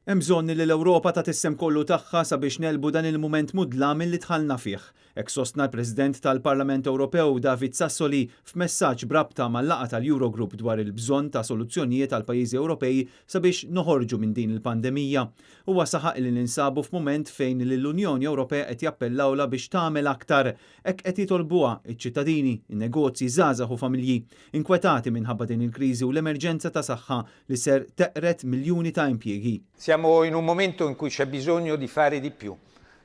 Hemm bżonn li l-Ewropa tagħti s-sehem kollu tagħha sabiex negħlbu dan il-mument mudlam li dħalna fih. Hekk sostna l-President tal-Parlament Ewropew David Sassoli f'messaġġ b'rabta mal-laqgħa tal-Eurogroup dwar il-bżonn ta' soluzzjonijiet għall-pajjiżi Ewropej sabiex noħorġu minn din il-pandemija. Huwa saħaq li ninsabu f'mument fejn lill-Unjoni Ewropea qed jappellawlha biex tagħmel aktar. Hekk qed jitolbuha ċ-ċittadini, in-negozji, żgħażagħ u familji, inkwetati minħabba din il-kriżi u l-emerġenza ta' saħħa li ser teqred miljuni ta' impjiegi. Siamo in un momento in cui c'è bisogno di fare di più.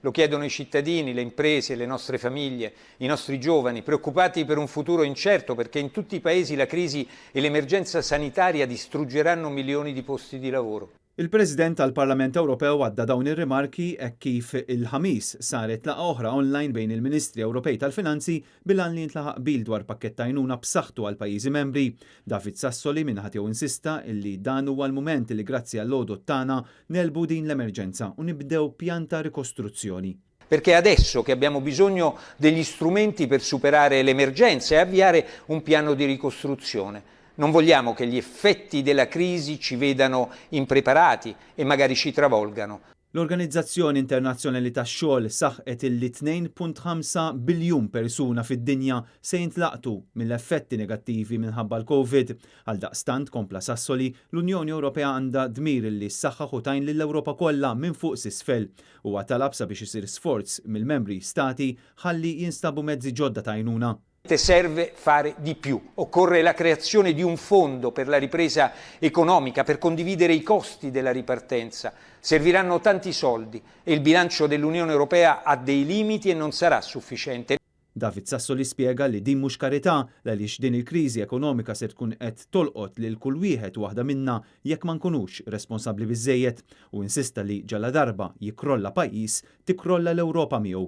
Lo chiedono i cittadini, le imprese, le nostre famiglie, i nostri giovani, preoccupati per un futuro incerto perché in tutti i paesi la crisi e l'emergenza sanitaria distruggeranno milioni di posti di lavoro. Il-President tal-Parlament Ewropew għadda dawn ir-rimarki hekk kif il-Ħamis saret laqgħa oħra online bejn il-Ministri Ewropej tal-Finanzi bil-għan li jintlaħaq qbil dwar pakkett ta' għajnuna b'saħħtu għall-pajjiżi membri. David Sassoli min-naħa tiegħu insista illi dan huwa l-mument li grazzi għall-għodod tagħna negħlbu din l-emerġenza u nibdew pjan ta' rikostruzzjoni. Perché è adesso che abbiamo bisogno degli strumenti per superare l'emergenza e avviare un piano di ricostruzione. Non vogliamo che gli effetti della crisi ci vedano impreparati e magari ci travolgano. L-Organizzazzjoni Internazzjonali tax-Xogħol saħqet illi 2.5 biljun persuna fid-dinja se jintlaqtu mill-effetti negattivi minħabba l-Covid. Għaldaqstant, kompla Sassoli, l-Unjoni Ewropea għandha dmir illi ssaħħaħ u tgħin lill-Ewropa kollha minn fuq s'isfel. Huwa talab sabiex isir sforz mill-membri stati ħalli jinstabu mezzi ġodda ta' għajnuna. Serve fare di più. Occorre la creazione di un fondo per la ripresa economica, per condividere i costi della ripartenza. Serviranno tanti soldi e il bilancio dell'Unione Europea ha dei limiti e non sarà sufficiente. David Sassoli spjega li din mhux karità għaliex din il-kriżi ekonomika se tkun qed tolqot lil kull wieħed u waħda minna jekk ma nkunux responsabbli biżejjed u insista li ġala darba jikkrolla pajjiż tikkrolla l-Ewropa miegħu.